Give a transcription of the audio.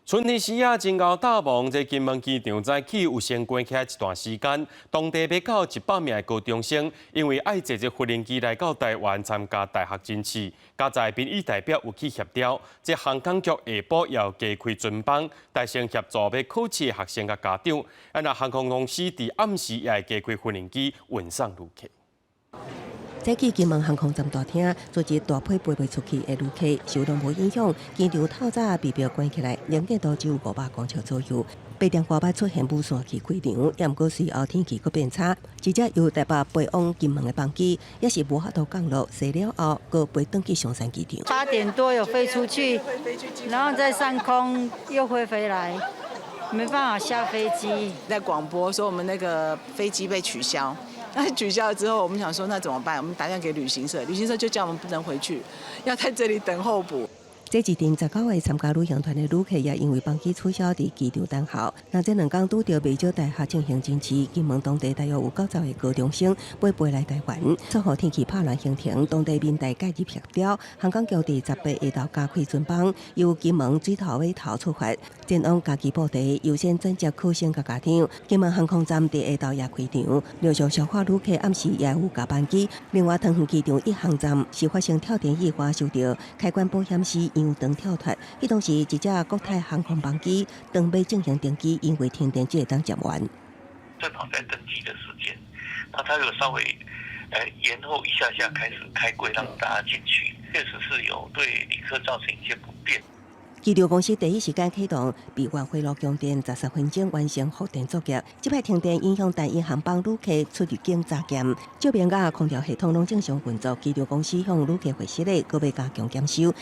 春天時啊，真𠢕鬥忙，這金門機場早起有先關起來一段時間，當地欲到100名的高中生，因為愛坐這無人機來到台灣參加大學甄試，佳哉民意代表有去協調，這航空局下晡要加開專班，代先協助欲考試的學生佮家長。啊，若航空公司佇暗時也會加開無人機運送旅客。早起金門航空站大廳，坐一大批飛袂出去的旅客受到無影響，機場透早被迫關起來，能見度只有500公尺左右。8點外捌出現霧線去開場，也毋過隨後天氣閣變差，直接由台北飛往金門的班機也是無法度降落，踅了後閣飛轉去松山機場。8點多有飛出去，然後在上空又飛回來，沒辦法下飛機。在廣播說我們那個飛機被取消。那取消了之後，我們想說那怎麼辦？我們打電話給旅行社，旅行社就叫我們不能回去，要在這裡等候補。這一陣19個參加旅行團的旅客也因為班機取消佇機場等候。那這兩工拄著袂少大學進行甄試，金門當地大約有90個高中生欲飛來台灣。撮予天氣拍亂行程，當地民代介入協調，航空局佇18下晝加開專班，由金門水頭尾頭出發，前往嘉義布袋，優先轉接考生佮家長。金門航空站佇下晝也開場，陸續消化旅客，暗時也有加班機。另外，桃園機場一航站是發生跳電意外，受著開關保險絲揚長跳脫。彼當時一隻國泰航空班機當欲進行登機，因為停電只會當接完。正常在登機的時間，那他有稍微延後一下下開始開櫃，讓大家進去，確實是有對旅客造成一些不便。機場公司第一時間啟動備援回路供電，13分鐘完成復電作業。這擺停電影響單一航班旅客出入境查驗，照明佮空調系統攏正常運作。機場公司向旅客回釋咧，閣欲加強檢修。